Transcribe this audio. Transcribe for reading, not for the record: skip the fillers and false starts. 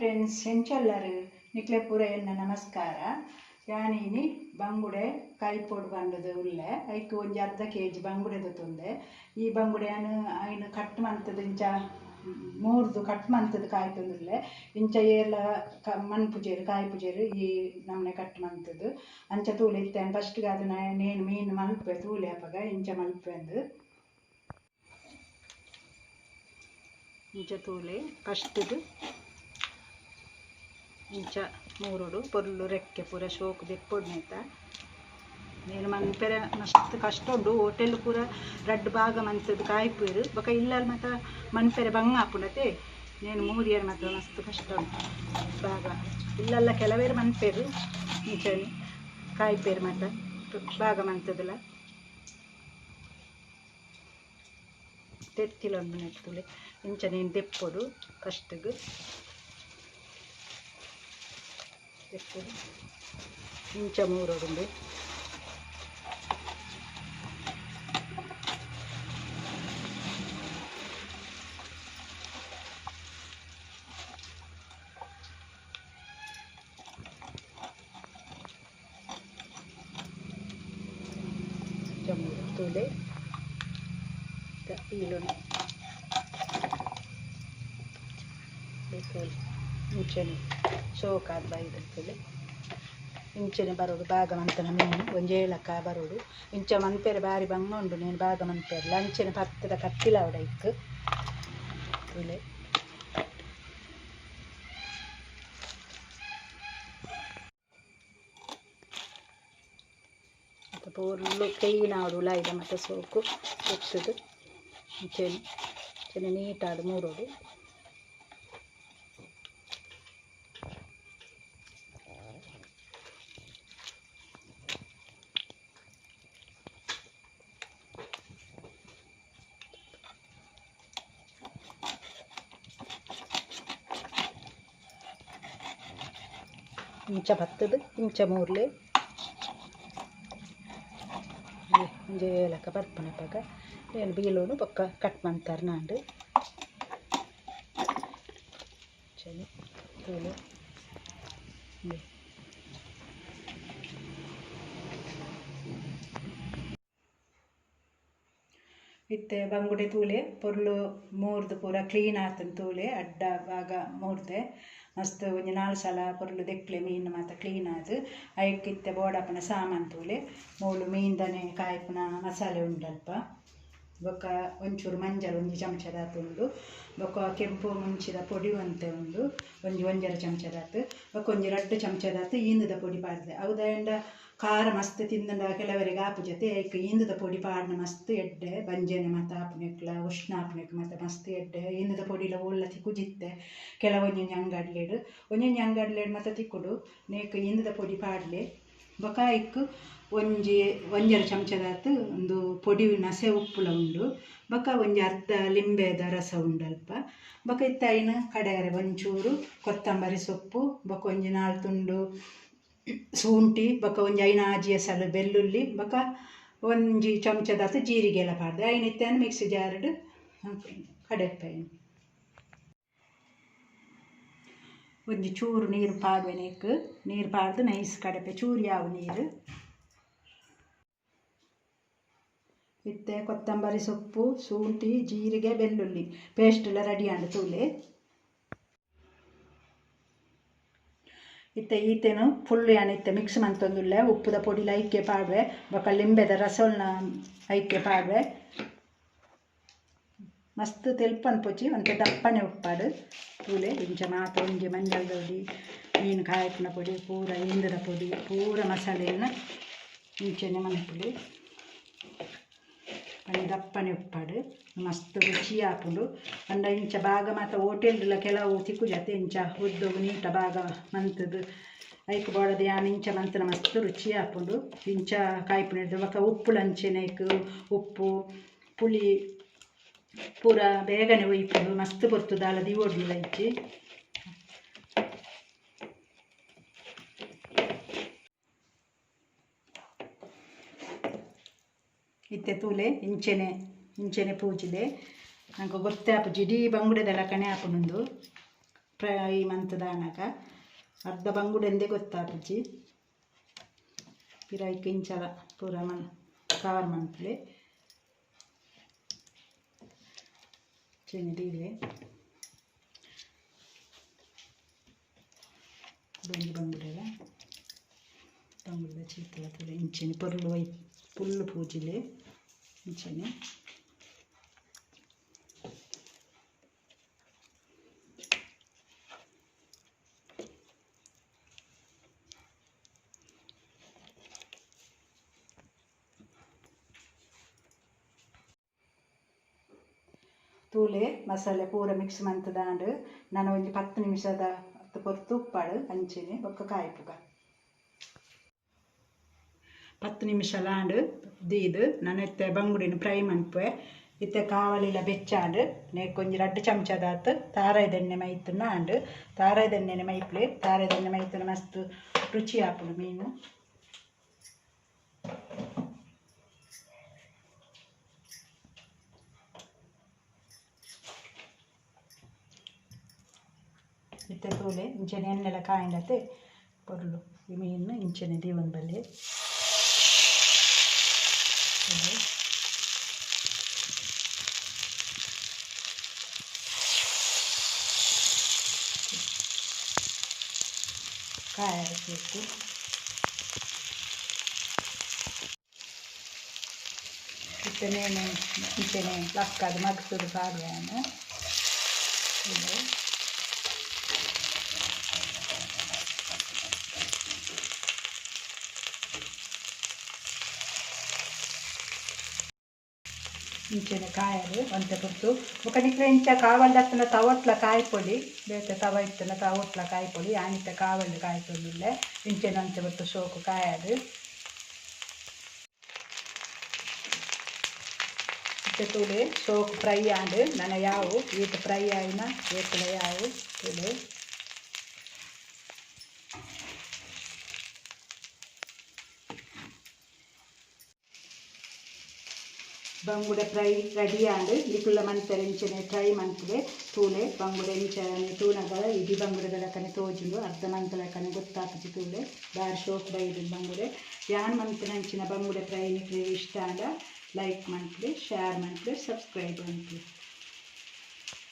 Friends, ಎಂಚೊಲ್ಲರು ನಿಕ್ಲೆ ಪೂರ ಎನ್ನ ನಮಸ್ಕಾರ. ಯಾನಿನಿ ಬಂಗುಡೆ ಕಾಯಿಪೊಡು ಬಂಡದು ಉಲ್ಲೆ. ಐಕ್ ಒಂಜಿ ಅರ್ಧ ಕೆಜಿ ಬಂಗುಡೆ ದೊತೊಂದೆ. ಈ ಬಂಗುಡೆ ಯಾನ್ ಐನ್ ಕಟ್ ಮಂತುದು ಇಂಚ ಮೂರ್ದು ಕಟ್ ಮಂತುದು ಕಾಯ್ತೊಂದುಲ್ಲೆ. ಇಂಚ ಏರ್ಲ ಮನ್ಪುಜೆರ್ ಕಾಯ್ಪುಜೆರ್ ಈ ನಮನೆ ಕಟ್ ಮಂತುದು. ಅಂಚ ತೂಲೆ ಇತ್ತೆ ಫಸ್ಟ್ ಗಾದ್ ನೇನು ಮೀನು ಮಲ್ಪೆ ತೂಲೆ ಅಪಗ ಇಂಚ ಮಲ್ಪೆಂದು. ಇಂಚ ತೂಲೆ ಫಸ್ಟ್ಗ್ ಇಂಚ ಮೂರುಡು ಪೊರ್ಲು ರೆಕ್ಕೆ ಪೂರ ಶೋಕು ದೆಪ್ಪೊಡು ನೇತ. ನೇನು ಮನ್ಪೆರೆ ಮಸ್ತ್ ಕಷ್ಟ ಉಂಡು. ಹೋಟೆಲ್ ಪೂರ ರಡ್ಡ್ ಭಾಗ ಮಂತುದು ಕಾಯ್ಪುವೆರ್. ಬೊಕ ಇಲ್ಲಲ್ ಮಾತ ಮನ್ಪೆರೆ ಬಂಗ ಆಪುಂಡತೆ. ನೇನು ಮೂರಿಯರ್ ಮಾತ ಮಸ್ತ್ ಕಷ್ಟ ಉಂಡು ಭಾಗ. ಇಲ್ಲಲ್ಲ ಕೆಲವೇರ್ ಮನ್ಪೆರ್ ಇಂಚನೆ ಕಾಯ್ಪೆರ್ ಮಾತ ಭಾಗ ಮಂತುದುಲ. ತೆತ್ತಿಲೊಂದು ನೆತ್ತುಲೆ ಇಂಚ ನೇನು ದೆಪ್ಪೊಡು ಫಸ್ಟ್ಗ್. ದೆಪ್ಪೊಡು ಇಂಚ ಮೂರೊಡುಂಡು. ಇಂಚ ಮೂರು ತೂಲೆ ಈಲುಂಡು ಇಂಚನೆ ಶೋಕಾದ್ ಬೈದ ತೂಲೆ. ಇಂಚನೆ ಬರೋಡು ಭಾಗ ಮಂತನ ಮೀನು ಒಂಜೇ ಲಕ್ಕ ಬರೋಡು. ಇಂಚ ಮನ್ಪೆರೆ ಬಾರಿ ಬಂಗ ಉಂಡು. ನೇನು ಭಾಗ ಮನ್ಪೆರ್ಲ ಅಂಚನೆ ಪತ್ತದ ಕತ್ತಿಲ ಅವಡ ಇಕ್ ತೂಲೆ. ಮತ್ತು ಪೊರ್ಲು ಕ್ಲೀನ್ ಆವಡು ಉಲಾಯಿದ ಮತ್ತು ಸೋಕು ಎತ್ತುದು ಇಂಚನೆ ಇಂಚನೆ ನೀಟಾದ್ ಮೂರೋಡು. ಇಂಚ ಬತ್ತದು ಇಂಚ ಮೂರ್ಲೆ ಒಂಜೇ ಲೆಕ್ಕ ಬರ್ಪುನಪಗ ಏನು ಬೀಲೋನು ಬೊಕ್ಕ ಕಟ್ ಮಂತಾರ್ ನಾಂಡು. ಇಂಚನೆ ತೂಲೆ. ಇತ್ತೆ ಬಂಗುಡೆ ತೂಲೆ ಪೊರ್ಲು ಮೂರ್ದು ಪೂರ ಕ್ಲೀನ್ ಆತುಂಡು ತೂಲೆ. ಅಡ್ಡ ಭಾಗ ಮೂರ್ದೆ ಮಸ್ತ್ ಒಂಜಿ ನಾಲ್ ಸಲ ಪೊರ್ಲು ದೆಕ್ಲೆ ಮೀನು ಮಾತ ಕ್ಲೀನ್ ಆದ್. ಐಕ್ ಇತ್ತೆ ಬೋಡಾಪುನ ಸಾಮಾನು ತೂಲೆ. ಮೂಲು ಮೀನ್ದನೆ ಕಾಯ್ಪುನ ಮಸಾಲೆ ಉಂಡಲ್ಪ. ಬೊಕ್ಕ ಒಂಚೂರು ಮಂಜಲ್ ಒಂಜಿ ಚಮಚದಾತ್ ಉಂಡು. ಬೊಕ್ಕ ಕೆಂಪು ಮುಂಚಿದ ಪೊಡಿ ಒಂತೆ ಉಂಡು ಒಂಜಿ ಒಂಜರೆ ಚಮಚದಾತ್. ಬೊಕ್ಕ ಒಂಜಿ ರಡ್ಡ್ ಚಮಚದಾತ್ ಈಂದದ ಪೊಡಿ ಪಾಡ್ದೆ. ಅವು ದಾಯೆಂಡ ಖಾರ ಮಸ್ತ್ ತಿಂದಂಡ ಕೆಲವರಿಗೆ ಆಪುಜತೆ. ಐಕ್ ಈಂದದ ಪೊಡಿ ಪಾಡ್ನ ಮಸ್ತ್ ಎಡ್ಡೆ. ಬಂಜೆನೆ ಮಾತ ಆಪುನೆಕ್ಲ ಉಷ್ಣ ಆಪುನೆಕ್ ಮಾತ ಮಸ್ತ್ ಎಡ್ಡೆ. ಈಂದದ ಪೊಡಿಲ ಓಲ್ಲ ತಿಕ್ಕುಜಿತ್ತೆ ಕೆಲವೊಂಜೊಂಜಿ ಅಂಗಡ್ಲೆಡ್ ಒಂಜೊಂಜಿ ಅಂಗಡ್ಲೆಡ್ ಮಾತ ತಿಕ್ಕುಂಡು. ನೇಕ್ ಈಂದದ ಪೊಡಿ ಪಾಡ್ಲೆ. ಬೊಕ್ಕ ಐಕ್ ಒಂಜಿ ಒಂಜರೆ ಚಮಚದಾತ್ ಒಂದು ಪೊಡಿ ನಸೆ ಉಪ್ಪುಲ ಉಂಡು. ಬೊಕ್ಕ ಒಂಜಿ ಅರ್ಧ ಲಿಂಬೆದ ರಸ ಉಂಡಲ್ಪ. ಬೊಕ್ಕ ಇತ್ತೆ ಐನ್ ಕಡೆಯರೆ ಒಂಚೂರು ಕೊತ್ತಂಬರಿ ಸೊಪ್ಪು ಬೊಕ್ಕ ಒಂಜಿ ನಾಲ್ ತುಂಡು ಶುಂಠಿ ಬೊಕ್ಕ ಒಂಜಿ ಐನ್ ಆಜಿ ಎಸಲು ಬೆಳ್ಳುಳ್ಳಿ ಬೊಕ್ಕ ಒಂಜಿ ಚಮಚದಾತ್ ಜೀರಿಗೆ ಎಲ್ಲ ಪಾಡ್ದೆ. ಐನ್ ಇತ್ತೆ ಮಿಕ್ಸಿ ಜಾರ್ಡ್ ಕಡೆಪೆ. ಒಂಜಿ ಚೂರು ನೀರು ಪಾಡ್ವೆ. ನೀರು ಪಾಡ್ದು ನೈಸ್ ಕಡೆಪೆ. ಚೂರು ಯಾವ ನೀರು. ಇತ್ತೆ ಕೊತ್ತಂಬರಿ ಸೊಪ್ಪು ಶುಂಠಿ ಜೀರಿಗೆ ಬೆಳ್ಳುಳ್ಳಿ ಪೇಸ್ಟ್ ಎಲ್ಲ ರೆಡಿ ಆಂಡ್ ತೂಲೆ. ಇತ್ತೆ ಈತೆನು ಫುಲ್ ಯಾನ್ ಇತ್ತೆ ಮಿಕ್ಸ್ ಮಂತೊಂದುಲ್ಲೆ. ಉಪ್ಪುದ ಪೊಡಿಲ ಐಕೆ ಪಾಡ್ವೆ. ಬೊಕ್ಕ ಲಿಂಬೆದ ರಸೊಲ್ನ ಐಕೆ ಪಾಡ್ವೆ. ಮಸ್ತ್ ತೆಲ್ಪನ್ ಪೊಚ್ಚಿ ಒಂತೆ ದಪ್ಪನೆ ಉಪ್ಪಾಡು ತೂಲೆ. ಇಂಚ ಮಾತ ಒಂಜಿ ಮಂಜಲ್ ಪೊಡಿ ಮೀನು ಕಾಯ್ಪುನ ಪೊಡಿ ಪೂರ ಇಂದದ ಪೊಡಿ ಪೂರ ಮಸಾಲೆಯನ್ನು ಇಂಚನೆ ಮನ್ಪುಲಿ. ಪಂಡ ದಪ್ಪನೆ ಉಪ್ಪಾಡು ಮಸ್ತ್ ರುಚಿ ಆಪುಂಡು. ಪಂಡ ಇಂಚ ಭಾಗ ಮಾತ ಹೋಟೆಲ್ಡ್ಲ ಕೆಲವು ತಿಕ್ಕುಜತೆ. ಇಂಚ ಉದ್ದೊಗು ನೀಟ ಭಾಗ ಮಂತುದು ಐಕ್ ಬೋಡದ ಯಾನ್ ಇಂಚ ಮಂತನ ಮಸ್ತ್ ರುಚಿ ಆಪುಂಡು. ಇಂಚ ಕಾಯ್ಪುನೆಡ್ದ್ ಬೊಕ್ಕ ಉಪ್ಪುಲ ಅಂಚೆನೆ ಐಕ್ ಉಪ್ಪು ಪುಳಿ ಪೂರ ಬೇಗನೆ ಒಯ್ಪುಂಡು. ಮಸ್ತ್ ಪೊರ್ತು ದಾಲ ದೀವೊಡ್ಂದುಲ ಇಜ್ಜಿ. ಇತ್ತೆ ತೂಲೆ ಇಂಚೆನೆ ಇಂಚೆನೆ ಪೂಜಿಲೆ. ನಂಗೆ ಗೊತ್ತೇ ಆಪುಜಿ ಇಡೀ ಬಂಗುಡೆದ ಲೆಕ್ಕನೆ ಆಪುಂಡು. ಫ್ರೈ ಮಂತುದಾನಗ ಅರ್ಧ ಬಂಗುಡೆಂದೇ ಗೊತ್ತಾಪುಜಿ ಪಿರ ಐಕ್ ಇಂಚಲ ಪೂರ ಮನ್ ಕವರ್ ಮನ್ಪುಲೆ ಇಂಚನೆ ದೀಲೆ ಒಂಜಿ ಬಂಗುಡೆಲ ಬಂಗುಡೆದ ಚೀತಲ ತೂಲೆ ಇಂಚನೆ ಪೊರ್ಲು ಒಯ್ ಪುಲ್ಲು ಪೂಜಿಲೆ ಇಂಚನೆ ತೂಲೆ ಮಸಾಲೆ ಪೂರ ಮಿಕ್ಸ್ ಮಂತುದಾಂಡ್ ನನ ಒಂಜಿ 10 ನಿಮಿಷದ ಪೊರ್ತು ಉಪ್ಪಾಡು ಅಂಚನೆ ಬೊಕ್ಕ ಕಾಯ್ಪುಗ 10 ನಿಮಿಷ ಲಾಂಡ್ ದೀದ್ ನನ ಇತ್ತೆ ಬಂಗುಡಿನ ಫ್ರೈ ಮನ್ಪುವೆ ಇತ್ತೆ ಕಾವಲಿಲ ಬೆಚ್ಚಾಂಡ್ ನೇಕ್ ಒಂಜಿ 2 ಚಮಚದಾತ್ ತಾರಾಯಿದೆಣ್ಣೆ ಮೈತುನ ಆಂಡ್ ತಾರಾಯಿದೆಣ್ಣೆನೆ ಮೈಪ್ಲೆ ತಾರಾಯಿದೆಣ್ಣೆ ಮೈತುನ ಮಸ್ತ್ ರುಚಿ ಆಪುಂಡು ಮೀನು ಇತ್ತೆ ತೂಲೆ ಇಂಚನೆ ಎಣ್ಣೆಲ ಕಾಯಿಂಡತೆ ಪೊರ್ಲು ಈ ಮೀನು ಇಂಚನೆ ದೀವೊಂದು ಬಲ್ಲೆ ಕಾಯಿ ಹಾಕಬೇಕು ಇತ್ತೆ ನೇನೆ ಇಂಚನೆ ಲಕ್ಕಾದ್ ಮಗ್ತುದು ಪಾಡ್ವೆ ಇಂಚನೆ ಕಾಯಲು ಒಂತೆ ಪೊರ್ತು ಬೊಕ ನಿಕ್ಲೆ ಇಂಚ ಕಾವಲ್ದತ್ತನ ತವಟ್ಲ ಕಾಯ್ಪೊಲಿ ಬೇತೆ ತವ ಇತ್ತನ ತವಟ್ಲ ಕಾಯ್ಪೊಲಿ ಆನಿತ ಕಾವಲ್ಡ್ ಕಾಯ್ಪೊಲಿಲ್ಲೆ ಇಂಚನೆ ಒಂತೆ ಪೊರ್ತು ಸೋಕು ಕಾಯಲು ಇತ್ತೆ ತೂಲೆ ಸೋಕು ಫ್ರೈ ಆಂಡ್ ನನ ಯಾವು ಈತ್ ಫ್ರೈ ಆಯಿನ ಏತ್ಲ ಯಾವು ತೂಲೆ ಬಂಗುಡೆ ಫ್ರೈ ರೆಡಿ ಆಂಡ್ ನಿಕುಲ್ಲ ಮಂತೆರ್ ಇಂಚನೆ ಟ್ರೈ ಮನ್ಪುಲೆ ತೂಲೆ ಬಂಗುಡೆ ಇಂಚನೆ ತೂನಗ ಇಡೀ ಬಂಗುಡೆದ ಲೆಕ್ಕನೆ ತೋಜುಂಡು ಅರ್ಧ ಮಂತ್ ಲೆಕ್ಕನೆ ಗೊತ್ತಾಪುಜಿ ತೂಲೆ ಬಾರಿ ಶೋಕ್ ಬೈದು ಬಂಗುಡೆ ಯಾನ್ ಮಂತಿನ ಅಂಚಿನ ಬಂಗುಡೆ ಫ್ರೈ ನಿಕ್ಲೆಗ್ ಇಷ್ಟ ಆಂಡ ಲೈಕ್ ಮನ್ಪುಲೆ ಶೇರ್ ಮನ್ಪುಲೆ ಸಬ್ಸ್ಕ್ರೈಬ್ ಮನ್ಪುಲೆ.